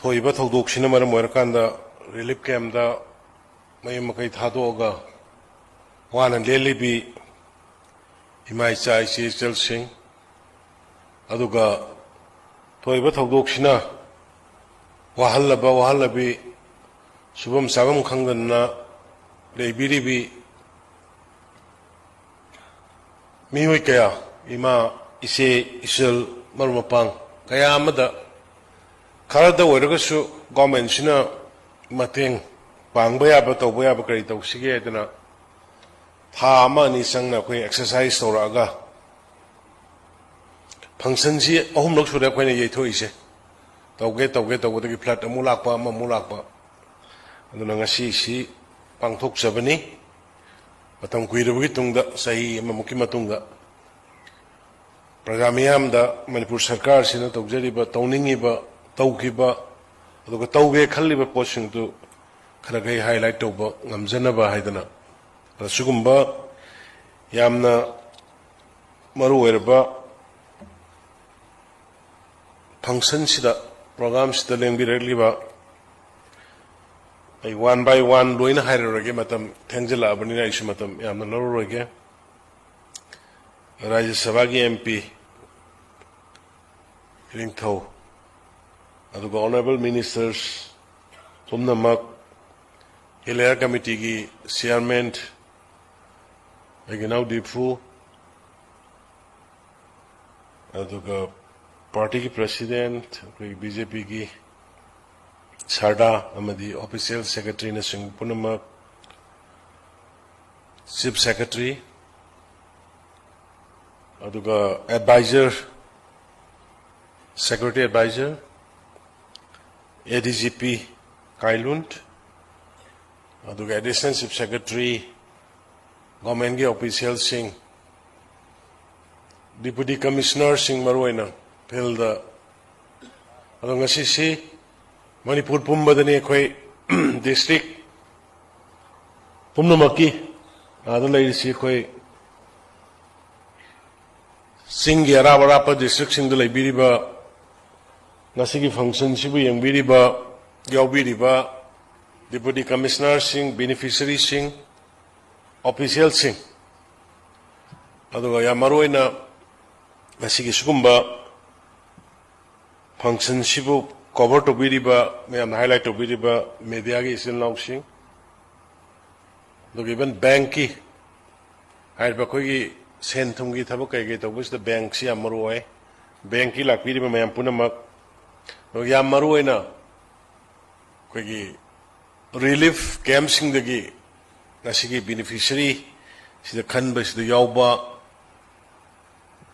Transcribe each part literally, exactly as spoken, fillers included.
ꯊꯣꯛꯏꯕ ꯊꯧꯗꯣꯛꯁꯤꯅ ꯃꯔꯝ ꯑꯣꯏꯔꯀꯥꯟꯗ ꯔꯤꯂꯤꯐ ꯀꯦꯝꯗ ꯃꯌꯨꯝ ꯃꯀꯩ ꯊꯥꯗꯣꯛꯑꯒ ꯋꯥꯅ ꯂꯦꯜꯂꯤꯕꯤ ꯏꯃꯥ ꯏꯆꯥ ꯏꯆꯦ ꯏꯆꯜꯁꯤꯡ, ꯑꯗꯨꯒ ꯊꯣꯛꯏꯕ ꯊꯧꯗꯣꯛꯁꯤꯅ ꯋꯥꯍꯜꯂꯕ ꯋꯥꯍꯜꯂꯕꯤ, ꯁꯨꯐꯝ ꯆꯥꯐꯝ ꯈꯪꯗꯗꯅ ꯂꯩꯕꯤꯔꯤꯕꯤ ꯃꯤꯑꯣꯏ ꯀꯌꯥ, ꯏꯃꯥ, ꯏꯆꯦ, ꯏꯆꯜ, ꯃꯔꯨꯞ ꯃꯄꯥꯡ ꯀꯌꯥ ꯑꯃꯗ ꯈꯔꯗ ꯑꯣꯏꯔꯒꯁꯨ ꯒꯣꯔꯃꯦꯟꯁꯤꯅ ꯃꯇꯦꯡ ꯄꯥꯡꯕ ꯌꯥꯕ, ꯇꯧꯕ ꯌꯥꯕ ꯀꯔꯤ ꯇꯧꯁꯤꯒꯦ ꯍꯥꯏꯗꯅ ꯊꯥ ꯑꯃ ꯑꯅꯤ ꯆꯪꯅ ꯑꯩꯈꯣꯏ ꯑꯦꯛꯁꯔꯁꯥꯏꯁ ꯇꯧꯔꯛꯑꯒ ꯐꯪꯁꯟꯁꯤ ꯑꯍꯨꯝꯂꯛ ꯁꯨꯔꯦ ꯑꯩꯈꯣꯏꯅ ꯌꯩꯊꯣꯛꯏꯁꯦ꯫ ꯇꯧꯒꯦ, ꯇꯧꯒꯦ, ꯇꯧꯕꯗꯒꯤ ꯐ꯭ꯂꯠ ꯑꯃꯨꯛ ꯂꯥꯛꯄ, ꯑꯃꯃꯨꯛ ꯂꯥꯛꯄ꯫ ꯑꯗꯨꯅ ꯉꯁꯤꯁꯤ ꯄꯥꯡꯊꯣꯛꯆꯕꯅꯤ꯫ ꯃꯇꯝ ꯀꯨꯏꯔꯕꯒꯤ ꯇꯨꯡꯗ, ꯆꯍꯤ ꯑꯃꯃꯨꯛꯀꯤ ꯃꯇꯨꯡꯗ, ꯄ꯭ꯔꯖꯥ ꯃꯤꯌꯥꯝꯗ ꯃꯅꯤꯄꯨꯔ ꯁꯔꯀꯥꯔꯁꯤꯅ ꯇꯧꯖꯔꯤꯕ, ꯇꯧꯅꯤꯡꯉꯤꯕ, ꯇꯧꯈꯤꯕ, ꯑꯗꯨꯒ ꯇꯧꯒꯦ ꯈꯜꯂꯤꯕ ꯄꯣꯠꯁꯤꯡꯗꯨ ꯈꯔ ꯈꯔ ꯍꯥꯏꯂꯥꯏꯠ ꯇꯧꯕ ꯉꯝꯖꯅꯕ ꯍꯥꯏꯗꯅ, ꯑꯁꯤꯒꯨꯝꯕ ꯌꯥꯝꯅ ꯃꯔꯨ ꯑꯣꯏꯔꯕ ꯐꯪꯁꯟꯁꯤꯗ, ꯄ꯭ꯔꯣꯒ꯭ꯔꯥꯝꯁꯤꯗ ꯂꯦꯡꯕꯤꯔꯛꯂꯤꯕ, ꯑꯩ ꯋꯥꯟ ꯕꯥꯏ ꯋꯥꯟ ꯂꯣꯏꯅ ꯍꯥꯏꯔꯔꯣꯏꯒꯦ, ꯃꯇꯝ ꯊꯦꯡꯖꯤꯜꯂꯛꯑꯕꯅꯤꯅ ꯑꯩꯁꯨ ꯃꯇꯝ ꯌꯥꯝꯅ ꯂꯧꯔꯔꯣꯏꯒꯦ꯫ ꯔꯥꯖ꯭ꯌ ꯁꯚꯥꯒꯤ ꯑꯦꯝ ꯄꯤ ꯏꯔꯤꯡꯊꯧ, ꯑꯗꯨꯒ ꯑꯣꯅꯔꯦꯕꯜ ꯃꯤꯅꯤꯁꯇꯔꯁ ꯄꯨꯝꯅꯃꯛ, ꯍꯤꯜ ꯑꯦꯔꯤꯌꯥ ꯀꯃꯤꯇꯤꯒꯤ ꯆꯤꯌꯥꯔꯃꯦꯟ, ꯑꯩꯒꯤ ꯏꯅꯥꯎ ꯗꯤꯐꯨ, ꯑꯗꯨꯒ ꯄꯥꯔꯇꯤꯒꯤ ꯄ꯭ꯔꯦꯁꯤꯗꯦꯟ, ꯑꯩꯈꯣꯏꯒꯤ ꯕꯤ ꯖꯦ ꯄꯤꯒꯤ ꯁꯥꯔꯗꯥ ꯑꯃꯗꯤ ꯑꯣꯐꯤꯁꯤꯌꯦꯜ ꯁꯦꯀ꯭ꯔꯦꯇꯔꯤꯅꯆꯤꯡꯕ ꯄꯨꯝꯅꯃꯛ, ꯆꯤꯐ ꯁꯦꯀ꯭ꯔꯦꯇꯔꯤ, ꯑꯗꯨꯒ ꯑꯦꯗꯚꯥꯏꯖꯔ, ꯁꯦꯀ꯭ꯌꯨꯔꯤꯇꯤ ꯑꯦꯗꯚꯥꯏꯖꯔ, ꯑꯦ ꯗꯤ ꯖꯤ ꯄꯤ ꯀꯥꯏꯂꯨꯟ, ꯑꯗꯨꯒ ꯑꯦꯗꯤꯁꯅꯦꯜ ꯆꯤꯐ ꯁꯦꯀ꯭ꯔꯦꯇꯔꯤ, ꯒꯣꯔꯃꯦꯟꯒꯤ ꯑꯣꯐꯤꯁꯤꯌꯦꯜꯁꯤꯡ, ꯗꯤꯄꯨꯇꯤ ꯀꯃꯤꯁꯅꯔꯁꯤꯡ ꯃꯔꯨꯑꯣꯏꯅ ꯐꯤꯜꯗ, ꯑꯗꯣ ꯉꯁꯤꯁꯤ ꯃꯅꯤꯄꯨꯔ ꯄꯨꯝꯕꯗꯅꯤ ꯑꯩꯈꯣꯏ ꯗꯤꯁꯇ꯭ꯔꯤꯛ ꯄꯨꯝꯅꯃꯛꯀꯤ ꯑꯥꯗ ꯂꯩꯔꯤꯁꯤ ꯑꯩꯈꯣꯏ ꯆꯤꯡꯒꯤ ꯑꯔꯥꯞ ꯑꯔꯥꯞꯄ ꯗꯤꯁꯇ꯭ꯔꯤꯛꯁꯤꯡꯗ ꯂꯩꯕꯤꯔꯤꯕ ꯉꯁꯤꯒꯤ functionꯁꯤꯕꯨ ꯌꯦꯡꯕꯤꯔꯤꯕ, ꯌꯥꯎꯕꯤꯔꯤꯕ Deputy Commissionerꯁꯤꯡ, beneficiaryꯁꯤꯡ, officialꯁꯤꯡ, ꯑꯗꯨꯒ ꯌꯥꯝ ꯃꯔꯨꯑꯣꯏꯅ ꯉꯁꯤꯒꯤ ꯁꯤꯒꯨꯝꯕ functionꯁꯤꯕꯨ cover ꯇꯧꯕꯤꯔꯤꯕ, ꯃꯌꯥꯝꯅ highlight ꯇꯧꯕꯤꯔꯤꯕ mediaꯒꯤ ꯏꯆꯤꯜ ꯏꯅꯥꯎꯁꯤꯡ, ꯑꯗꯨꯒ even bankꯀꯤ, ꯍꯥꯏꯔꯤꯕ ꯑꯩꯈꯣꯏꯒꯤ ꯁꯦꯟ ꯊꯨꯝꯒꯤ ꯊꯕꯛ ꯀꯩ ꯀꯩ ꯇꯧꯕꯁꯤꯗ bankꯁꯤ ꯌꯥꯝ ꯃꯔꯨ ꯑꯣꯏ꯫ Bankꯀꯤ ꯂꯥꯛꯄꯤꯔꯤꯕ ꯃꯌꯥꯝ ꯄꯨꯝꯅꯃꯛ, ꯑꯗꯨꯒ ꯌꯥꯝ ꯃꯔꯨ ꯑꯣꯏꯅ ꯑꯩꯈꯣꯏꯒꯤ relief campꯁꯤꯡꯗꯒꯤ ꯉꯁꯤꯒꯤ beneficiary ꯁꯤꯗ ꯈꯟꯕꯁꯤꯗ ꯌꯥꯎꯕ,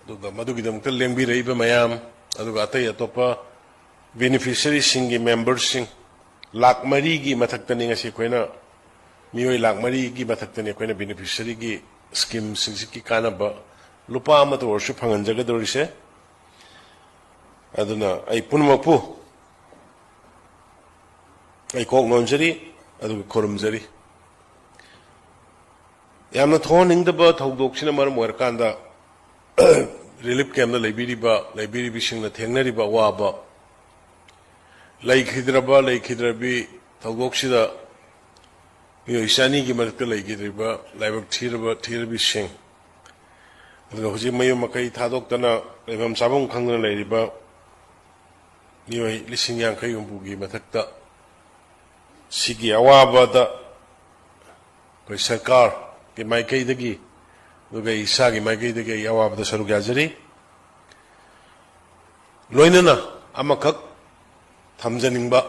ꯑꯗꯨꯒ ꯃꯗꯨꯒꯤꯗꯃꯛꯇ ꯂꯦꯡꯕꯤꯔꯛꯏꯕ ꯃꯌꯥꯝ, ꯑꯗꯨꯒ ꯑꯇꯩ ꯑꯇꯣꯞꯄ beneficiaryꯁꯤꯡꯒꯤ memberꯁꯤꯡ ꯂꯥꯈ ꯃꯔꯤꯒꯤ ꯃꯊꯛꯇꯅꯤ ꯉꯁꯤ ꯑꯩꯈꯣꯏꯅ, ꯃꯤꯑꯣꯏ ꯂꯥꯈ ꯃꯔꯤꯒꯤ ꯃꯊꯛꯇꯅꯤ ꯑꯩꯈꯣꯏꯅ beneficiaryꯒꯤ schemeꯁꯤꯡꯁꯤꯒꯤ ꯀꯥꯟꯅꯕ ꯂꯨꯄꯥ ꯑꯃꯇ ꯑꯣꯏꯔꯁꯨ ꯐꯪꯍꯟꯖꯒꯗꯧꯔꯤꯁꯦ꯫ ꯑꯗꯨꯅ ꯑꯩ ꯄꯨꯝꯅꯃꯛꯄꯨ ꯑꯩ ꯀꯣꯛ ꯅꯣꯟꯖꯔꯤ, ꯑꯗꯨꯒ ꯈꯨꯔꯨꯝꯖꯔꯤ꯫ ꯌꯥꯝꯅ ꯊꯣꯛꯍꯟꯅꯤꯡꯗꯕ ꯊꯧꯗꯣꯛꯁꯤꯅ ꯃꯔꯝ ꯑꯣꯏꯔꯀꯥꯟꯗ relief campꯇ ꯂꯩꯕꯤꯔꯤꯕ, ꯂꯩꯕꯤꯔꯤꯕꯁꯤꯡꯅ ꯊꯦꯡꯅꯔꯤꯕ ꯑꯋꯥꯕ, ꯂꯩꯈꯤꯗ꯭ꯔꯕ, ꯂꯩꯈꯤꯗ꯭ꯔꯕꯤ ꯊꯧꯗꯣꯛꯁꯤꯗ ꯃꯤꯑꯣꯏ ꯆꯅꯤꯒꯤ ꯃꯔꯛꯇ ꯂꯩꯈꯤꯗ꯭ꯔꯤꯕ ꯂꯥꯏꯕꯛ ꯊꯤꯔꯕ, ꯊꯤꯔꯕꯤꯁꯤꯡ, ꯑꯗꯨꯒ ꯍꯧꯖꯤꯛ ꯃꯌꯨꯝ ꯃꯀꯩ ꯊꯥꯗꯣꯛꯇꯅ ꯂꯩꯐꯝ ꯆꯥꯐꯝ ꯈꯪꯗꯅ ꯂꯩꯔꯤꯕ ꯃꯤꯑꯣꯏ ꯂꯤꯁꯤꯡ ꯌꯥꯡꯈꯩ ꯍꯨꯝꯐꯨꯒꯤ ꯃꯊꯛꯇ ꯁꯤꯒꯤ ꯑꯋꯥꯕꯗ ꯑꯩꯈꯣꯏ ꯁꯔꯀꯥꯔꯒꯤ ꯃꯥꯏꯀꯩꯗꯒꯤ, ꯑꯗꯨꯒ ꯑꯩ ꯏꯁꯥꯒꯤ ꯃꯥꯏꯀꯩꯗꯒꯤ ꯑꯩ ꯑꯋꯥꯕꯗ ꯁꯔꯨꯛ ꯌꯥꯖꯔꯤ꯫ ꯂꯣꯏꯅꯅ ꯑꯃꯈꯛ ꯊꯝꯖꯅꯤꯡꯕ,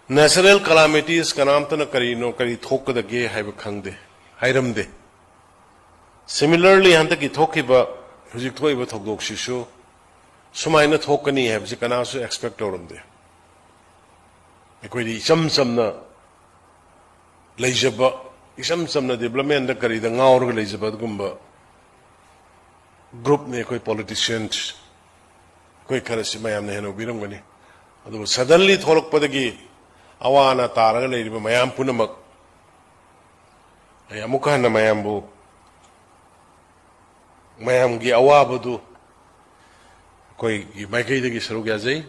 natural calamities ꯀꯅꯥꯝꯇꯅ ꯀꯔꯤꯅꯣ, ꯀꯔꯤ ꯊꯣꯛꯀꯗꯒꯦ ꯍꯥꯏꯕ ꯈꯪꯗꯦ, ꯍꯥꯏꯔꯝꯗꯦ꯫ Similarly, ꯍꯟꯗꯛꯀꯤ ꯊꯣꯛꯈꯤꯕ, ꯍꯧꯖꯤꯛ ꯊꯣꯛꯏꯕ ꯊꯧꯗꯣꯛꯁꯤꯁꯨ ꯁꯨꯃꯥꯏꯅ ꯊꯣꯛꯀꯅꯤ ꯍꯥꯏꯕꯁꯤ ꯀꯅꯥꯁꯨ expect ꯇꯧꯔꯝꯗꯦ꯫ ꯑꯩꯈꯣꯏꯗꯤ ꯏꯆꯝ ꯆꯝꯅ ꯂꯩꯖꯕ, ꯏꯆꯝ ꯆꯝꯅ developmentꯗ ꯀꯔꯤꯗ ꯉꯥꯎꯔꯒ ꯂꯩꯖꯕ ꯑꯗꯨꯒꯨꯝꯕ groupꯅꯤ ꯑꯩꯈꯣꯏ politicians꯫ ꯑꯩꯈꯣꯏ ꯈꯔꯁꯤ ꯃꯌꯥꯝꯅ ꯍꯦꯟꯅ ꯎꯕꯤꯔꯝꯒꯅꯤ꯫ ꯑꯗꯨꯕꯨ suddenly ꯊꯣꯛꯂꯛꯄꯗꯒꯤ ꯑꯋꯥ ꯑꯅꯥ ꯇꯥꯔꯒ ꯂꯩꯔꯤꯕ ꯃꯌꯥꯝ ꯄꯨꯝꯅꯃꯛ ꯑꯩ ꯑꯃꯨꯛꯀ ꯍꯟꯅ ꯃꯌꯥꯝꯕꯨ, ꯃꯌꯥꯝꯒꯤ ꯑꯋꯥꯕꯗꯨ ꯑꯩꯈꯣꯏꯒꯤ ꯃꯥꯏꯀꯩꯗꯒꯤ ꯁꯔꯨꯛ ꯌꯥꯖꯩ꯫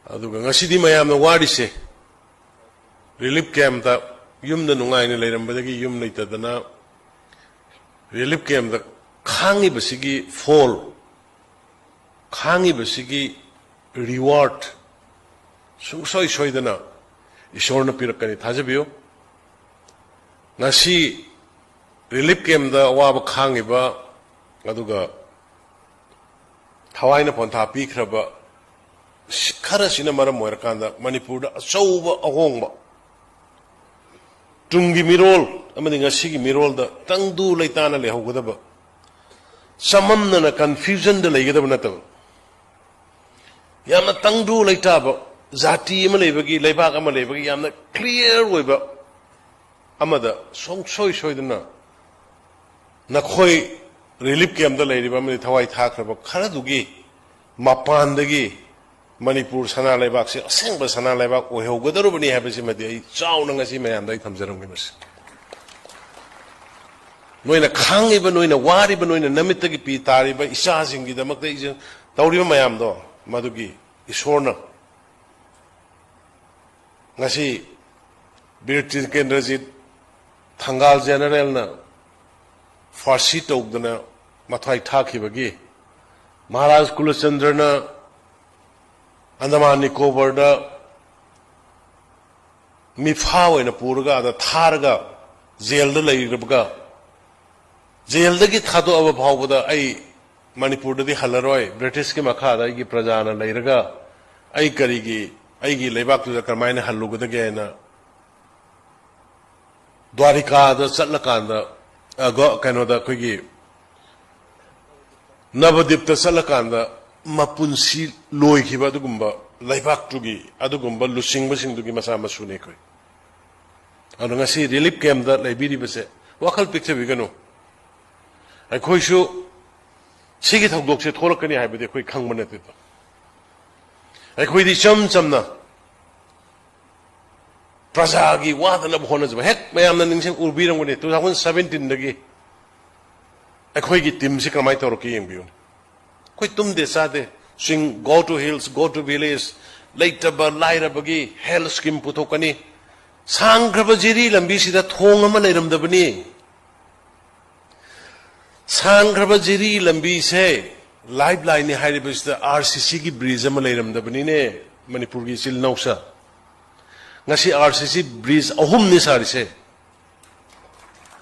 ꯑꯗꯨꯒ ꯉꯁꯤꯗꯤ ꯃꯌꯥꯝꯅ ꯋꯥꯔꯤꯁꯦ, ꯔꯤꯂꯤꯐ ꯀꯦꯝꯞꯇ ꯌꯨꯝꯗ ꯅꯨꯡꯉꯥꯏꯅ ꯂꯩꯔꯝꯕꯗꯒꯤ ꯌꯨꯝ ꯂꯩꯇꯗꯅ ꯔꯤꯂꯤꯐ ꯀꯦꯝꯞꯇ ꯈꯥꯡꯉꯤꯕꯁꯤꯒꯤ ꯐꯣꯜ, ꯈꯥꯡꯉꯤꯕꯁꯤꯒꯤ ꯔꯤꯋꯥꯔꯗ ꯁꯨꯡꯁꯣꯏ ꯁꯣꯏꯗꯅ ꯏꯁꯣꯔꯅ ꯄꯤꯔꯛꯀꯅꯤ, ꯊꯥꯖꯕꯤꯌꯨ꯫ ꯉꯁꯤ ꯔꯤꯂꯤꯐ ꯀꯦꯝꯞꯇ ꯑꯋꯥꯕ ꯈꯥꯡꯉꯤꯕ, ꯑꯗꯨꯒ ꯊꯋꯥꯏꯅ ꯄꯣꯟꯊꯥ ꯄꯤꯈ꯭ꯔꯕ ꯁꯤ-, ꯈꯔꯁꯤꯅ ꯃꯔꯝ ꯑꯣꯏꯔꯀꯥꯟꯗ ꯃꯅꯤꯄꯨꯔꯗ ꯑꯆꯧꯕ ꯑꯍꯣꯡꯕ, ꯇꯨꯡꯒꯤ ꯃꯤꯔꯣꯜ ꯑꯃꯗꯤ ꯉꯁꯤꯒꯤ ꯃꯤꯔꯣꯜꯗ ꯇꯪꯗꯨ ꯂꯩꯇꯥꯅ ꯂꯩꯍꯧꯒꯗꯕ, ꯆꯃꯝꯅꯅ ꯀꯟꯐ꯭ꯌꯨꯖꯟꯗ ꯂꯩꯒꯗꯕ ꯅꯠꯇꯕ, ꯌꯥꯝꯅ ꯇꯪꯗꯨ ꯂꯩꯇꯥꯕ, ꯖꯥꯇꯤ ꯑꯃ ꯂꯩꯕꯒꯤ, ꯂꯩꯕꯥꯛ ꯑꯃ ꯂꯩꯕꯒꯤ ꯌꯥꯝꯅ ꯀ꯭ꯂꯤꯌꯥꯔ ꯑꯣꯏꯕ ꯑꯃꯗ ꯁꯨꯡꯁꯣꯏ ꯁꯣꯏꯗꯅ ꯅꯈꯣꯏ ꯔꯤꯂꯤꯐ ꯀꯦꯝꯞꯇ ꯂꯩꯔꯤꯕ ꯑꯃꯗꯤ ꯊꯋꯥꯏ ꯊꯥꯈ꯭ꯔꯕ ꯈꯔꯗꯨꯒꯤ ꯃꯄꯥꯟꯗꯒꯤ ꯃꯅꯤꯄꯨꯔ ꯁꯅꯥ ꯂꯩꯕꯥꯛꯁꯦ ꯑꯁꯦꯡꯕ ꯁꯅꯥ ꯂꯩꯕꯥꯛ ꯑꯣꯏꯍꯧꯒꯗꯧꯔꯕꯅꯤ ꯍꯥꯏꯕꯁꯤꯃꯗꯤ ꯑꯩ ꯆꯥꯎꯅ ꯉꯁꯤ ꯃꯌꯥꯝꯗ ꯑꯩ ꯊꯝꯖꯔꯝꯒꯦ꯫ ꯃꯁꯤ ꯅꯣꯏꯅ ꯈꯥꯡꯉꯤꯕ, ꯅꯣꯏꯅ ꯋꯥꯔꯤꯕ, ꯅꯣꯏꯅ ꯅꯃꯤꯠꯇꯒꯤ ꯄꯤ ꯇꯥꯔꯤꯕ ꯏꯆꯥꯁꯤꯡꯒꯤꯗꯃꯛꯇ ꯏꯆꯦ ꯇꯧꯔꯤꯕ ꯃꯌꯥꯝꯗꯣ, ꯃꯗꯨꯒꯤ ꯏꯁꯣꯔꯅ ꯉꯁꯤ ꯕꯤꯔ ꯇꯤꯀꯦꯟꯗ꯭ꯔꯖꯤꯠ ꯊꯪꯒꯥꯜ ꯖꯦꯅꯔꯦꯜꯅ ꯐꯥꯔꯁꯤ ꯇꯧꯗꯅ ꯃꯊ꯭ꯋꯥꯏ ꯊꯥꯈꯤꯕꯒꯤ, ꯃꯍꯥꯔꯥꯖ ꯀꯨꯂꯆꯟꯗ꯭ꯔꯅ ꯑꯟꯗꯃꯥꯟ ꯅꯤꯀꯣꯕꯔꯗ ꯃꯤꯐꯥ ꯑꯣꯏꯅ ꯄꯨꯔꯒ ꯑꯗ ꯊꯥꯔꯒ ꯖꯦꯜꯗ ꯂꯩꯔꯕꯒ, ꯖꯦꯜꯗꯒꯤ ꯊꯥꯗꯣꯛꯑꯕ ꯐꯥꯎꯕꯗ ꯑꯩ ꯃꯅꯤꯄꯨꯔꯗꯗꯤ ꯍꯜꯂꯔꯣꯏ, ꯕ꯭ꯔꯤꯇꯤꯁꯀꯤ ꯃꯈꯥꯗ ꯑꯩꯒꯤ ꯄ꯭ꯔꯖꯥꯅ ꯂꯩꯔꯒ ꯑꯩ ꯀꯔꯤꯒꯤ, ꯑꯩꯒꯤ ꯂꯩꯕꯥꯛꯇꯨꯗ ꯀꯔꯝꯍꯥꯏꯅ ꯍꯜꯂꯨꯒꯗꯒꯦ ꯍꯥꯏꯅ ꯗ꯭ꯋꯥꯔꯤꯀꯥꯗ ꯆꯠꯂꯀꯥꯟꯗ, ꯑ, ꯒꯣ-, ꯀꯩꯅꯣꯗ ꯑꯩꯈꯣꯏꯒꯤ ꯅꯕꯗꯤꯞꯇ ꯆꯠꯂꯀꯥꯟꯗ ꯃꯄꯨꯟꯁꯤ ꯂꯣꯏꯈꯤꯕ ꯑꯗꯨꯒꯨꯝꯕ ꯂꯩꯕꯥꯛꯇꯨꯒꯤ ꯑꯗꯨꯒꯨꯝꯕ ꯂꯨꯆꯤꯡꯕꯁꯤꯡꯗꯨꯒꯤ ꯃꯆꯥ ꯃꯁꯨꯅꯤ ꯑꯩꯈꯣꯏ꯫ ꯑꯗꯨꯅ ꯉꯁꯤ ꯔꯤꯂꯤꯐ ꯀꯦꯝꯞꯇ ꯂꯩꯕꯤꯔꯤꯕꯁꯦ ꯋꯥꯈꯜ ꯄꯤꯛꯊꯕꯤꯒꯅꯨ꯫ ꯑꯩꯈꯣꯏꯁꯨ ꯁꯤꯒꯤ ꯊꯧꯗꯣꯛꯁꯦ ꯊꯣꯛꯂꯛꯀꯅꯤ ꯍꯥꯏꯕꯗꯤ ꯑꯩꯈꯣꯏ ꯈꯪꯕ ꯅꯠꯇꯦꯗꯣ꯫ ꯑꯩꯈꯣꯏꯗꯤ ꯏꯆꯝ ꯆꯝꯅ ꯄ꯭ꯔꯖꯥꯒꯤ ꯋꯥꯗꯅꯕ ꯍꯣꯠꯅꯖꯕ, ꯍꯦꯛ ꯃꯌꯥꯝꯅ ꯅꯤꯡꯁꯤꯡ ꯎꯕꯤꯔꯝꯒꯅꯤ, ꯇꯨ ꯊꯥꯎꯖꯟ ꯁꯕꯦꯟꯇꯤꯟꯗꯒꯤ ꯑꯩꯈꯣꯏꯒꯤ ꯇꯤꯝꯁꯤ ꯀꯃꯥꯏꯅ ꯇꯧꯔꯛꯀꯦ ꯌꯦꯡꯕꯤꯌꯨ꯫ ꯇꯨꯝꯗꯦ ꯆꯥꯗꯦ꯫ ꯆꯤꯡ, go to hills, go to village, ꯂꯩꯇꯕ ꯂꯥꯏꯔꯕꯒꯤ health scheme ꯄꯨꯊꯣꯛꯀꯅꯤ꯫ ꯁꯥꯡꯈ꯭ꯔꯕ ꯖꯤꯔꯤ ꯂꯝꯕꯤꯁꯤꯗ ꯊꯣꯡ ꯑꯃ ꯂꯩꯔꯝꯗꯕꯅꯤ꯫ ꯁꯥꯡꯈ꯭ꯔꯕ ꯖꯤꯔꯤ ꯂꯝꯕꯤꯁꯦ lifeline ꯅꯤ ꯍꯥꯏꯔꯤꯕꯁꯤꯗ RCC ꯒꯤ bridge ꯑꯃ ꯂꯩꯔꯝꯗꯕꯅꯤꯅꯦ, ꯃꯅꯤꯄꯨꯔꯒꯤ ꯏꯆꯤꯜ ꯏꯅꯥꯎꯁꯥ꯫ ꯉꯁꯤ RCC bridge ꯑꯍꯨꯝꯅꯤ ꯁꯥꯔꯤꯁꯦ꯫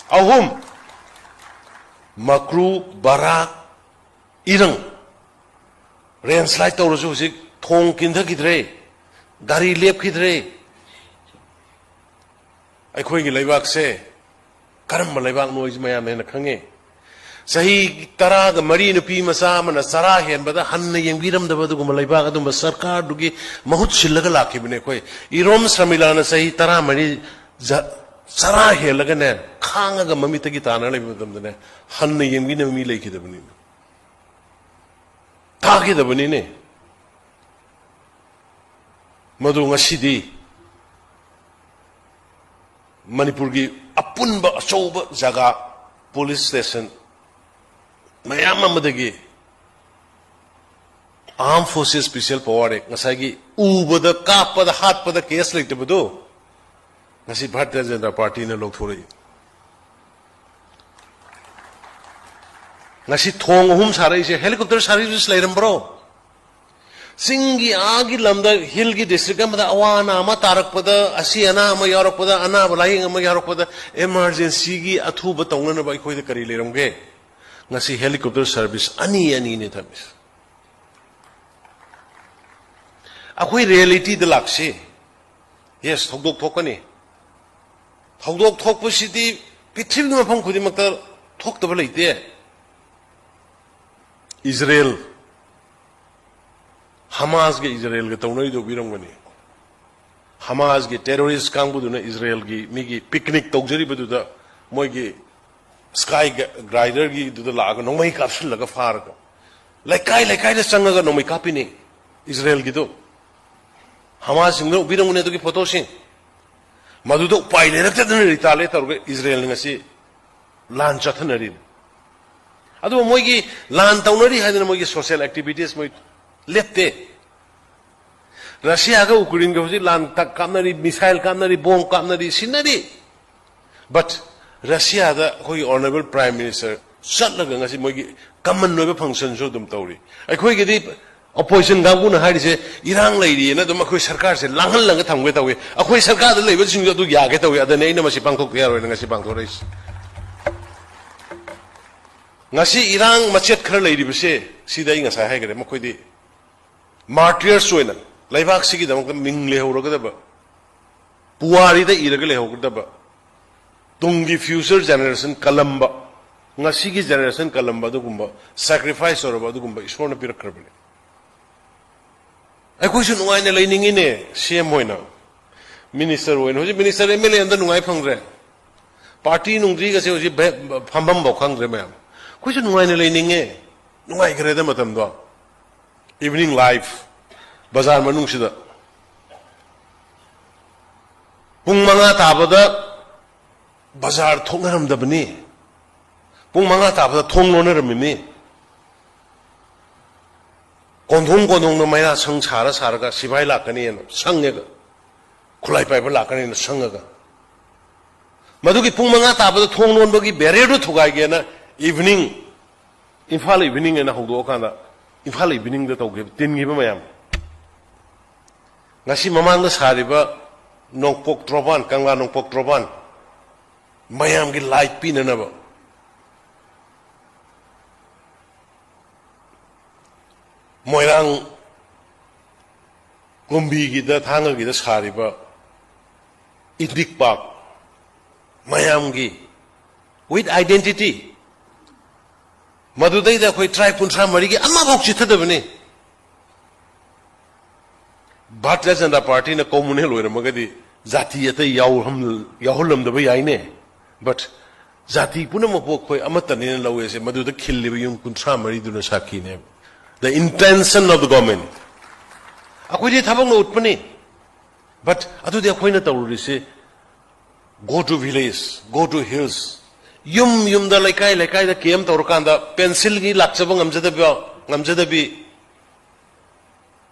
ꯑꯍꯨꯝ꯫ ꯃꯀ꯭ꯔꯨ, ꯕꯔꯥꯛ, ꯏꯔꯪ꯫ Landslide ꯇꯧꯔꯁꯨ ꯍꯧꯖꯤꯛ ꯊꯣꯡ ꯀꯤꯟꯊꯈꯤꯗ꯭ꯔꯦ, ꯒꯥꯔꯤ ꯂꯦꯞꯈꯤꯗ꯭ꯔꯦ꯫ ꯑꯩꯈꯣꯏꯒꯤ ꯂꯩꯕꯥꯛꯁꯦ ꯀꯔꯝꯕ ꯂꯩꯕꯥꯛꯅꯣ ꯍꯥꯏꯁꯤ ꯃꯌꯥꯝꯅ ꯍꯦꯟꯅ ꯈꯪꯉꯦ꯫ ꯆꯍꯤ ꯇꯔꯥꯒ ꯃꯔꯤ ꯅꯨꯄꯤ ꯃꯆꯥ ꯑꯃꯅ ꯆꯔꯥ ꯍꯦꯟꯕꯗ ꯍꯟꯅ ꯌꯦꯡꯕꯤꯔꯝꯗꯕ ꯑꯗꯨꯒꯨꯝꯕ ꯂꯩꯕꯥꯛ, ꯑꯗꯨꯝꯕ ꯁꯔꯀꯥꯔꯗꯨꯒꯤ ꯃꯍꯨꯠ ꯁꯤꯜꯂꯒ ꯂꯥꯛꯈꯤꯕꯅꯦ꯫ ꯑꯩꯈꯣꯏ ꯏꯔꯣꯝ ꯁꯔꯃꯤꯂꯥꯅ ꯆꯍꯤ ꯇꯔꯥꯃꯔꯤ ꯖ-, ꯆꯔꯥ ꯍꯦꯜꯂꯒꯅꯦ, ꯈꯥꯡꯉꯒ ꯃꯃꯤꯠꯇꯒꯤ ꯇꯥꯅ ꯂꯩꯕ ꯃꯇꯝꯗꯅꯦ, ꯍꯟꯅ ꯌꯦꯡꯕꯤꯅꯕ ꯃꯤ ꯂꯩꯈꯤꯗꯕꯅꯤ꯫ ꯊꯥꯈꯤꯗꯕꯅꯤꯅꯦ꯫ ꯃꯗꯨ ꯉꯁꯤꯗꯤ ꯃꯅꯤꯄꯨꯔꯒꯤ ꯑꯄꯨꯟꯕ ꯑꯆꯧꯕ ꯖꯒꯥ, police station ꯃꯌꯥꯝ ꯑꯃꯗꯒꯤ Armed Forces Special Power Act, ꯉꯁꯥꯏꯒꯤ ꯎꯕꯗ, ꯀꯥꯞꯄꯗ, ꯍꯥꯠꯄꯗ case ꯂꯩꯇꯕꯗꯣ, ꯉꯁꯤ ꯚꯥꯔꯇꯤꯌ ꯖꯅꯇꯥ ꯄꯥꯔꯇꯤꯅ ꯂꯧꯊꯣꯔꯛꯏ꯫ ꯉꯁꯤ ꯊꯣꯡ ꯑꯍꯨꯝ ꯁꯥꯔꯛꯏꯁꯦ, helicopter service ꯂꯩꯔꯝꯕ꯭ꯔꯣ? ꯆꯤꯡꯒꯤ ꯑꯥꯒꯤ ꯂꯝꯗ, hill ꯒꯤ district ꯑꯃꯗ ꯑꯋꯥ ꯑꯅꯥ ꯑꯃ ꯇꯥꯔꯛꯄꯗ, ꯑꯁꯤ ꯑꯅꯥ ꯑꯃ ꯌꯥꯎꯔꯛꯄꯗ, ꯑꯅꯥꯕ ꯂꯥꯏꯌꯦꯡ ꯑꯃ ꯌꯥꯎꯔꯛꯄꯗ, emergency ꯒꯤ ꯑꯊꯨꯕ ꯇꯧꯅꯅꯕ ꯑꯩꯈꯣꯏꯗ ꯀꯔꯤ ꯂꯩꯔꯝꯒꯦ? ꯉꯁꯤ helicopter service ꯑꯅꯤ ꯑꯅꯤꯅꯤ ꯊꯝꯃꯤꯁꯦ꯫ ꯑꯩꯈꯣꯏ reality ꯗ ꯂꯥꯛꯁꯤ꯫ Yes, ꯊꯧꯗꯣꯛ ꯊꯣꯛꯀꯅꯤ꯫ ꯊꯧꯗꯣꯛ ꯊꯣꯛꯄꯁꯤꯗꯤ ꯄ꯭ꯔꯤꯊꯤꯕꯤꯒꯤ ꯃꯐꯝ ꯈꯨꯗꯤꯡꯃꯛꯇ ꯊꯣꯛꯇꯕ ꯂꯩꯇꯦ꯫ ꯏꯖꯔꯦꯜ, ꯍꯃꯥꯁꯒ ꯏꯖꯔꯦꯜꯒ ꯇꯧꯅꯔꯤꯗꯣ ꯎꯕꯤꯔꯝꯒꯅꯤ꯫ ꯍꯃꯥꯁꯒꯤ terrorist ꯀꯥꯡꯕꯨꯗꯨꯅ ꯏꯖꯔꯦꯜꯒꯤ ꯃꯤꯒꯤ picnic ꯇꯧꯖꯔꯤꯕꯗꯨꯗ, ꯃꯣꯏꯒꯤ sky glider ꯒꯤꯗꯨꯗ ꯂꯥꯛꯑꯒ ꯅꯣꯡꯃꯩ ꯀꯥꯞꯁꯤꯜꯂꯒ ꯐꯥꯔꯒ, ꯂꯩꯀꯥꯏ ꯂꯩꯀꯥꯏꯗ ꯆꯪꯉꯒ ꯅꯣꯡꯃꯩ ꯀꯥꯞꯄꯤꯅꯤ ꯏꯖꯔꯦꯜꯒꯤꯗꯣ꯫ ꯍꯃꯥꯁꯁꯤꯡꯗꯨꯅ ꯎꯕꯤꯔꯝꯒꯅꯤ ꯑꯗꯨꯒꯤ photo ꯁꯤꯡ꯫ ꯃꯗꯨꯗ ꯎꯄꯥꯏ ꯂꯩꯔꯛꯇꯗꯅ retaliate ꯇꯧꯔꯒ ꯏꯖꯔꯦꯜꯅ ꯉꯁꯤ ꯂꯥꯟ ꯆꯠꯊꯅꯔꯤꯅꯤ꯫ ꯑꯗꯨꯕꯨ ꯃꯣꯏꯒꯤ ꯂꯥꯟ ꯇꯧꯅꯔꯤ ꯍꯥꯏꯗꯅ ꯃꯣꯏꯒꯤ social activities ꯃꯣꯏ ꯂꯦꯞꯇꯦ꯫ ꯔꯁꯤꯌꯥꯒ ꯎꯀ꯭ꯔꯦꯟꯒ ꯍꯧꯖꯤꯛ ꯂꯥꯟ ꯀꯥꯞꯅꯔꯤ, ꯃꯤꯁꯥꯏꯜ ꯀꯥꯞꯅꯔꯤ, ꯕꯣꯝ ꯀꯥꯞꯅꯔꯤ, ꯁꯤꯟꯅꯔꯤ꯫ But ꯔꯁꯤꯌꯥꯗ ꯑꯩꯈꯣꯏꯒꯤ Honourable Prime Minister ꯆꯠꯂꯒ ꯉꯁꯤ ꯃꯣꯏꯒꯤ common ꯑꯣꯏꯕ functionꯁꯨ ꯑꯗꯨꯝ ꯇꯧꯔꯤ꯫ ꯑꯩꯈꯣꯏꯒꯤꯗꯤ opposition ꯀꯥꯡꯕꯨꯅ ꯍꯥꯏꯔꯤꯁꯦ ꯏꯔꯥꯡ ꯂꯩꯔꯤꯑꯅ ꯑꯗꯨꯝ ꯑꯩꯈꯣꯏ ꯁꯔꯀꯥꯔꯁꯦ ꯂꯥꯡꯍꯜꯂꯒ ꯊꯝꯒꯦ ꯇꯧꯏ, ꯑꯩꯈꯣꯏ ꯁꯔꯀꯥꯔꯗ ꯂꯩꯕꯁꯤꯡꯁꯨ ꯑꯗꯨ ꯌꯥꯒꯦ ꯇꯧꯏ꯫ ꯑꯗꯨꯅ ꯑꯩꯅ ꯃꯁꯤ ꯄꯥꯡꯊꯣꯛꯇ ꯌꯥꯔꯣꯏꯅ ꯉꯁꯤ ꯄꯥꯡꯊꯣꯔꯛꯏꯁꯦ꯫ ꯉꯁꯤ ꯏꯔꯥꯡ ꯃꯆꯦꯠ ꯈꯔ ꯂꯩꯔꯤꯕꯁꯦ ꯁꯤꯗ ꯑꯩ ꯉꯁꯥꯏ ꯍꯥꯏꯈ꯭ꯔꯦ, ꯃꯈꯣꯏꯗꯤ martyrs ꯑꯣꯏꯅ ꯂꯩꯕꯥꯛꯁꯤꯒꯤꯗꯃꯛꯇ ꯃꯤꯡ ꯂꯩꯍꯧꯔꯒꯗꯕ, ꯄꯨꯋꯥꯔꯤꯗ ꯏꯔꯒ ꯂꯩꯍꯧꯒꯗꯕ, ꯇꯨꯡꯒꯤ future generation ꯀꯜꯂꯝꯕ, ꯉꯁꯤꯒꯤ generation ꯀꯜꯂꯝꯕ ꯑꯗꯨꯒꯨꯝꯕ, sacrifice ꯇꯧꯔꯕ ꯑꯗꯨꯒꯨꯝꯕ ꯏꯁꯣꯔꯅ ꯄꯤꯔꯛꯈ꯭ꯔꯕꯅꯤ꯫ ꯑꯩꯈꯣꯏꯁꯨ ꯅꯨꯡꯉꯥꯏꯅ ꯂꯩꯅꯤꯡꯉꯤꯅꯦ꯫ CM ꯑꯣꯏꯅ, minister ꯑꯣꯏꯅ, ꯍꯧꯖꯤꯛ minister MLA ꯑꯝꯇ ꯅꯨꯡꯉꯥꯏ ꯐꯪꯗ꯭ꯔꯦ꯫ Party ꯅꯨꯡꯗ꯭ꯔꯤꯒꯁꯦ ꯍꯧꯖꯤꯛ ꯚꯦ-, ꯐꯝꯐꯝꯐꯥꯎ ꯈꯪꯗ꯭ꯔꯦ ꯃꯌꯥꯝ꯫ ꯑꯩꯈꯣꯏꯁꯨ ꯅꯨꯡꯉꯥꯏꯅ ꯂꯩꯅꯤꯡꯉꯦ꯫ ꯅꯨꯡꯉꯥꯏꯈ꯭ꯔꯦꯗ ꯃꯇꯝꯗꯣ꯫ Evening life, ꯕꯖꯥꯔ ꯃꯅꯨꯡꯁꯤꯗ ꯄꯨꯡ ꯃꯉꯥ ꯇꯥꯕꯗ ꯕꯖꯥꯔ ꯊꯣꯛꯅꯔꯝꯗꯕꯅꯤ꯫ ꯄꯨꯡ ꯃꯉꯥ ꯇꯥꯕꯗ ꯊꯣꯡ ꯂꯣꯟꯅꯔꯝꯃꯤꯅꯤ꯫ ꯀꯣꯟꯊꯣꯡ ꯀꯣꯟꯊꯣꯡꯗ ꯃꯩꯔꯥ ꯁꯪ ꯁꯥꯔ ꯁꯥꯔꯒ ꯁꯤꯐꯥꯏ ꯂꯥꯛꯀꯅꯤꯅ ꯁꯪꯉꯒ, ꯈꯨꯠꯂꯥꯏ ꯄꯥꯏꯕ ꯂꯥꯛꯀꯅꯤꯅ ꯁꯪꯉꯒ, ꯃꯗꯨꯒꯤ ꯄꯨꯡ ꯃꯉꯥ ꯇꯥꯕꯗ ꯊꯣꯡ ꯂꯣꯟꯕꯒꯤ barrierꯗꯨ ꯊꯨꯒꯥꯏꯒꯦꯅ evening, Imphal Evening ꯍꯥꯏꯅ ꯍꯧꯗꯣꯛꯑꯀꯥꯟꯗ Imphal Eveningꯗ ꯇꯧꯈꯤꯕ, ꯇꯤꯟꯈꯤꯕ ꯃꯌꯥꯝ꯫ ꯉꯁꯤ ꯃꯃꯥꯡꯗ ꯁꯥꯔꯤꯕ ꯅꯣꯡꯄꯣꯛ ꯇꯣꯔꯕꯥꯟ, ꯀꯪꯂꯥ ꯅꯣꯡꯄꯣꯛ ꯇꯣꯔꯕꯥꯟ, ꯃꯌꯥꯝꯒꯤ light ꯄꯤꯅꯅꯕ꯫ ꯃꯣꯏꯔꯥꯡ ꯀꯨꯝꯕꯤꯒꯤꯗ, ꯊꯥꯡꯒꯒꯤꯗ ꯁꯥꯔꯤꯕ ꯏꯗꯤꯛ ꯄꯥꯛ, ꯃꯌꯥꯝꯒꯤ with identity, ꯃꯗꯨꯗꯩꯗ ꯑꯩꯈꯣꯏ tribe ꯀꯨꯟꯊ꯭ꯔꯥ ꯃꯔꯤꯒꯤ ꯑꯃꯐꯥꯎ ꯆꯤꯠꯊꯗꯕꯅꯤ꯫ ꯚꯥꯔꯇꯤꯌ ꯖꯅꯇꯥ ꯄꯥꯔꯇꯤꯅ communal ꯑꯣꯏꯔꯝꯃꯒꯗꯤ ꯖꯥꯇꯤ ꯑꯇꯩ ꯌꯥꯎꯔꯝ-, ꯌꯥꯎꯍꯜꯂꯝꯗꯕ ꯌꯥꯏꯅꯦ꯫ But ꯖꯥꯇꯤ ꯄꯨꯝꯅꯃꯛꯄꯨ ꯑꯩꯈꯣꯏ ꯑꯃꯠꯇꯅꯦꯅ ꯂꯧꯋꯦꯁꯦ ꯃꯗꯨꯗ ꯈꯤꯜꯂꯤꯕ ꯌꯨꯝ ꯀꯨꯟꯊ꯭ꯔꯥ ꯃꯔꯤꯗꯨꯅ ꯁꯥꯈꯤꯅꯦꯕ꯫ The intention of the government꯫ ꯑꯩꯈꯣꯏꯗꯤ ꯊꯕꯛꯅ ꯎꯠꯄꯅꯤ꯫ But ꯑꯗꯨꯗꯤ ꯑꯩꯈꯣꯏꯅ ꯇꯧꯔꯨꯔꯤꯁꯤ, go to village, go to hills, ꯌꯨꯝ ꯌꯨꯝꯗ, ꯂꯩꯀꯥꯏ ꯂꯩꯀꯥꯏꯗ ꯀꯦꯝ ꯇꯧꯔꯀꯥꯟꯗ ꯄꯦꯟꯁꯤꯜꯒꯤ ꯂꯥꯛꯆꯕ ꯉꯝꯖꯗꯕ, ꯉꯝꯖꯗꯕꯤ,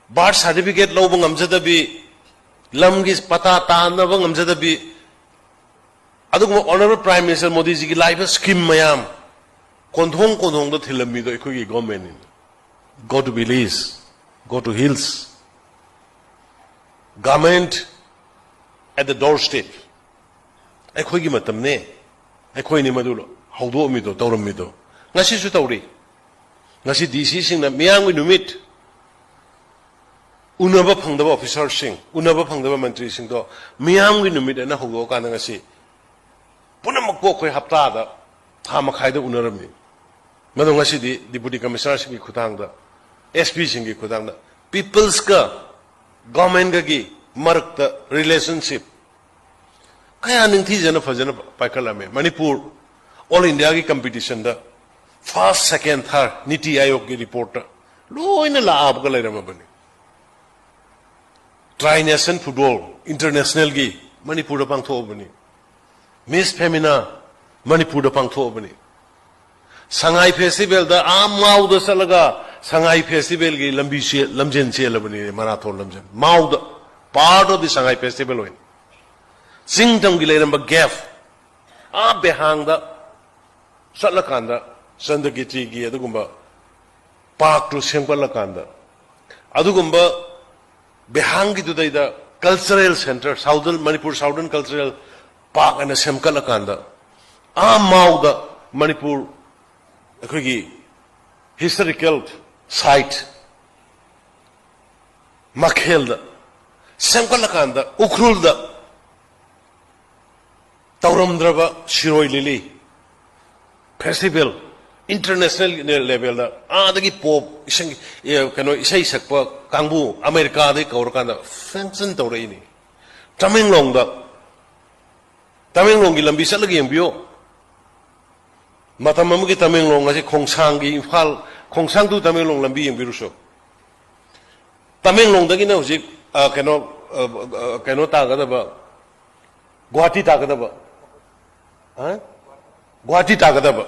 ꯕꯥꯔꯊ ꯁꯥꯔꯇꯤꯐꯤꯀꯦꯠ ꯂꯧꯕ ꯉꯝꯖꯗꯕꯤ, ꯂꯝꯒꯤ ꯄꯇꯥ ꯇꯥꯅꯕ ꯉꯝꯖꯗꯕꯤ, ꯑꯗꯨꯒꯨꯝꯕ ꯑꯣꯅꯔꯦꯕꯜ ꯄ꯭ꯔꯥꯏꯝ ꯃꯤꯅꯤꯁꯇꯔ ꯃꯣꯗꯤꯖꯤꯒꯤ ꯂꯥꯛꯏꯕ ꯁ꯭ꯀꯤꯝ ꯃꯌꯥꯝ ꯀꯣꯟꯊꯣꯡ ꯀꯣꯟꯊꯣꯡꯗ ꯊꯤꯜꯂꯝꯃꯤꯗꯣ ꯑꯩꯈꯣꯏꯒꯤ ꯒꯣꯔꯃꯦꯟꯅꯤꯅ꯫ Go to village, go to hills, government at the doorstep. ꯑꯩꯈꯣꯏꯒꯤ ꯃꯇꯝꯅꯦ, ꯑꯩꯈꯣꯏꯅꯤ ꯃꯗꯨ ꯍꯧꯗꯣꯛꯑꯝꯃꯤꯗꯣ, ꯇꯧꯔꯝꯃꯤꯗꯣ꯫ ꯉꯁꯤꯁꯨ ꯇꯧꯔꯤ꯫ ꯉꯁꯤ ꯗꯤ ꯁꯤꯁꯤꯡꯅ ꯃꯤꯌꯥꯝꯒꯤ ꯅꯨꯃꯤꯠ, ꯎꯅꯕ ꯐꯪꯗꯕ ꯑꯣꯐꯤꯁꯥꯔꯁꯤꯡ, ꯎꯅꯕ ꯐꯪꯗꯕ ꯃꯟꯇ꯭ꯔꯤꯁꯤꯡꯗꯣ ꯃꯤꯌꯥꯝꯒꯤ ꯅꯨꯃꯤꯠ ꯑꯅ ꯍꯧꯗꯣꯛꯑꯀꯥꯟꯗ ꯉꯁꯤ ꯄꯨꯝꯅꯃꯛꯄꯨ ꯑꯩꯈꯣꯏ ꯍꯞꯇꯥꯗ ꯊꯥ ꯃꯈꯥꯏꯗ ꯎꯅꯔꯝꯃꯤ꯫ ꯃꯗꯣ ꯉꯁꯤꯗꯤ ꯗꯤꯄꯨꯇꯤ ꯀꯃꯤꯁꯅꯔꯁꯤꯡꯒꯤ ꯈꯨꯊꯥꯡꯗ, ꯑꯦꯁ ꯄꯤꯁꯤꯡꯒꯤ ꯈꯨꯊꯥꯡꯗ, ꯄꯤꯄꯜꯁꯀ ꯒꯣꯔꯃꯦꯟꯒꯒꯤ ꯃꯔꯛꯇ ꯔꯤꯂꯦꯁꯟꯁꯤꯞ ꯀꯌꯥ ꯅꯤꯡꯊꯤꯖꯅ ꯐꯖꯅ ꯄꯥꯏꯈꯠꯂꯝꯃꯤ꯫ ꯃꯅꯤꯄꯨꯔ ꯑꯣꯜ ꯏꯟꯗꯤꯌꯥꯒꯤ ꯀꯝꯄꯤꯇꯤꯁꯟꯗ ꯐꯥꯔꯁ, ꯁꯦꯀꯦꯟ, ꯊꯥꯔꯠ ꯅꯤꯇꯤ ꯑꯥꯌꯣꯒꯀꯤ ꯔꯤꯄꯣꯔꯠꯇ ꯂꯣꯏꯅ ꯂꯥꯛꯑꯕꯒ ꯂꯩꯔꯝꯃꯕꯅꯤ꯫ ꯇ꯭ꯔꯥꯏ ꯅꯦꯁꯟ ꯐꯨꯠꯕꯣꯜ ꯏꯟꯇꯔꯅꯦꯁꯅꯦꯜꯒꯤ ꯃꯅꯤꯄꯨꯔꯗ ꯄꯥꯡꯊꯣꯛꯑꯕꯅꯤ꯫ ꯃꯤꯁ ꯐꯦꯃꯤꯅꯥ ꯃꯅꯤꯄꯨꯔꯗ ꯄꯥꯡꯊꯣꯛꯑꯕꯅꯤ꯫ ꯁꯉꯥꯏ ꯐꯦꯁꯇꯤꯚꯦꯜꯗ ꯑꯥ ꯃꯥꯎꯗ ꯆꯠꯂꯒ ꯁꯉꯥꯏ ꯐꯦꯁꯇꯤꯚꯦꯜꯒꯤ ꯂꯝꯕꯤ ꯆꯦ-, ꯂꯝꯖꯦꯟ ꯆꯦꯜꯂꯕꯅꯤ, ꯃꯔꯥꯊꯣꯟ ꯂꯝꯖꯦꯟ꯫ ꯃꯥꯎꯗ, part of the Sangai festival ꯑꯣꯏꯅ꯫ ꯆꯤꯡ ꯇꯝꯒꯤ ꯂꯩꯔꯝꯕ ꯒꯦꯞ, ꯑꯥ ꯕꯦꯍꯥꯡꯗ ꯆꯠꯂꯀꯥꯟꯗ ꯆꯟꯗ꯭ꯔꯀꯤꯔꯇꯤꯒꯤ ꯑꯗꯨꯒꯨꯝꯕ ꯄꯥꯔꯛꯇꯨ ꯁꯦꯝꯒꯠꯂꯀꯥꯟꯗ, ꯑꯗꯨꯒꯨꯝꯕ ꯕꯦꯍꯥꯡꯒꯤꯗꯨꯗꯩꯗ cultural centre, southern, Manipur southern cultural park ꯑꯅ ꯁꯦꯝꯒꯠꯂꯀꯥꯟꯗ, ꯑꯥ ꯃꯥꯎꯗ ꯃꯅꯤꯄꯨꯔ ꯑꯩꯈꯣꯏꯒꯤ ꯍꯤꯁꯇꯣꯔꯤꯀꯦꯜ ꯁꯥꯏꯠ ꯃꯥꯈꯦꯜꯗ ꯁꯦꯝꯒꯠꯂꯀꯥꯟꯗ, ꯎꯈ꯭ꯔꯨꯜꯗ ꯇꯧꯔꯝꯗ꯭ꯔꯕ ꯁꯤꯔꯣꯏ ꯂꯤꯂꯤ ꯐꯦꯁꯇꯤꯚꯦꯜ, ꯏꯟꯇꯔꯅꯦꯁꯅꯦꯜ ꯂꯦꯚꯦꯜꯗ, ꯑꯥꯗꯒꯤ ꯄꯣꯞ ꯏꯁꯩ, ꯑꯦ, ꯀꯩꯅꯣ, ꯏꯁꯩ ꯁꯛꯄ ꯀꯥꯡꯕꯨ ꯑꯃꯦꯔꯤꯀꯥꯗꯒꯤ ꯀꯧꯔꯀꯥꯟꯗ ꯐꯪꯁꯟ ꯇꯧꯔꯛꯏꯅꯤ꯫ ꯇꯃꯦꯡꯂꯣꯡꯗ, ꯇꯃꯦꯡꯂꯣꯡꯒꯤ ꯂꯝꯕꯤ ꯆꯠꯂꯒ ꯌꯦꯡꯕꯤꯌꯨ꯫ ꯃꯇꯝ ꯑꯃꯒꯤ ꯇꯃꯦꯡꯂꯣꯡ ꯑꯁꯤ ꯈꯣꯡꯁꯥꯡꯒꯤ ꯏꯝꯐꯥꯜ, ꯈꯣꯡꯁꯥꯡ to ꯇꯃꯦꯡꯂꯣꯡ ꯂꯝꯕꯤ ꯌꯦꯡꯕꯤꯔꯨꯁꯨ꯫ ꯇꯃꯦꯡꯂꯣꯡꯗꯒꯤꯅ ꯍꯧꯖꯤꯛ, ꯑ, ꯀꯩꯅꯣ, ꯑ, ꯑ, ꯀꯩꯅꯣ ꯇꯥꯒꯗꯕ, ꯒꯨꯋꯥꯍꯥꯇꯤ ꯇꯥꯒꯗꯕ, ꯑ? Guwahati ꯇꯥꯒꯗꯕ,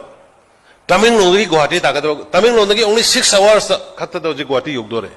ꯇꯃꯦꯡꯂꯣꯡꯗꯒꯤ Guwahati ꯇꯥꯒꯗꯕ, ꯇꯃꯦꯡꯂꯣꯡꯗꯒꯤ only six hours ꯈꯛꯇꯗ ꯍꯧꯖꯤꯛ ꯒꯨꯍꯥꯇꯤ ꯌꯧꯗꯣꯔꯦ꯫